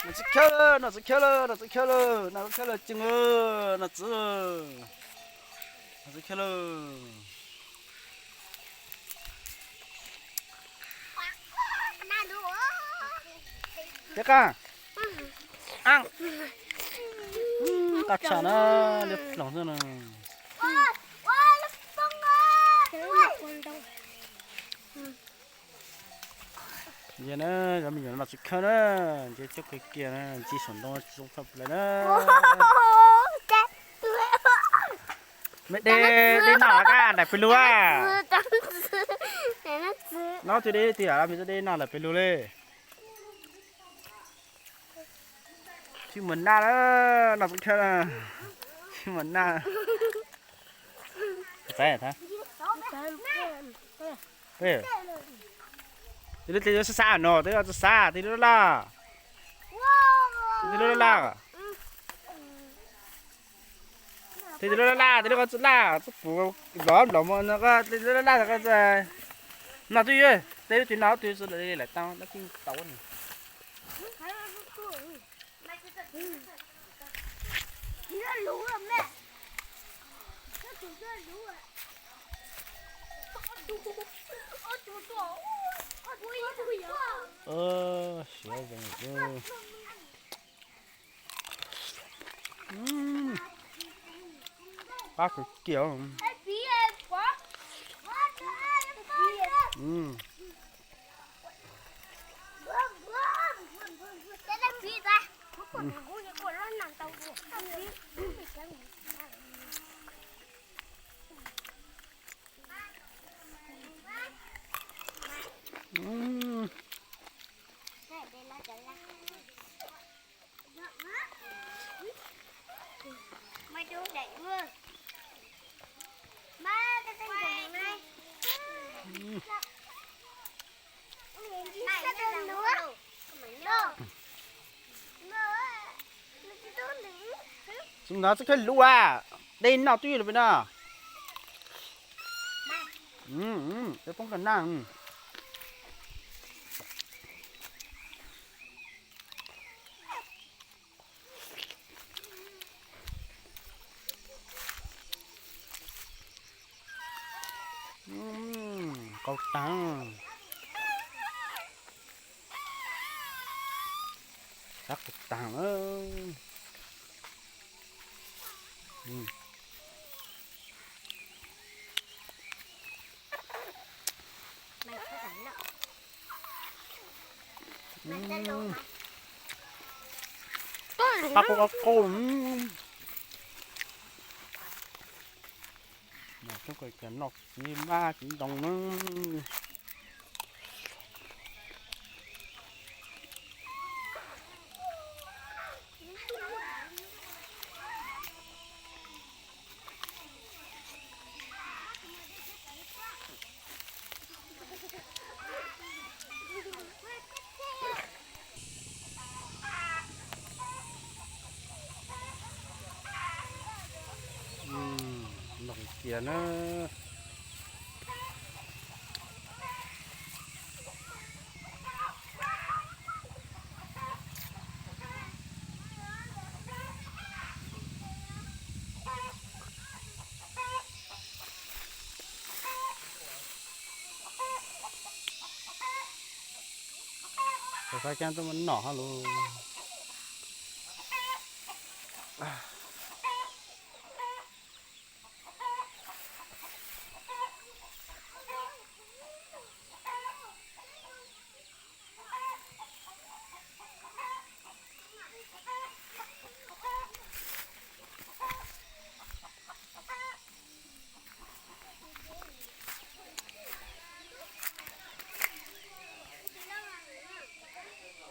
Noj txiv khawb lawm, noj txiv khawb lawm, noj txiv khawb lawm, noj txiv khawb lawm, ceeb lawm, noj txiv, noj txiv khawb lawm. Peb qab. Qab tshaj na, liab ploog xwb na. Nce na, cov me nyuam no tsis khawb na, nce coob kawg kiag na, nce saum ntoo zoo tshaj plaws na. Me de, de noj kab nram pem lug a. No twb de tiag, me de noj nram pem lug li. Tsis muaj naj na, noj tsis khawb na, tsis muaj naj. Tes lub tes yuav sab sab no, tes yuav tsis sab, tes lub laj laj. Tes lub laj laj, tes lub laj laj, tes lub qab txwj laj, txuj pum nplov nplov mo no, tes lub laj laj, no twb yuav, tes lub twg no twb txwj laj laj tau, no twb tau. Siav zoo. Qab kawg kiag. Xub ntawd txoj kheej lus a, dej noj twb lawm pem no. Peb poob ka naj. Qau taag, sab qau taag lawm. Qab qau qau qau. Coob kawg kiag, noj txiv mab txiv ntoo na. Noo kiag na. Tus fab cab tuaj muab noj hab lauj.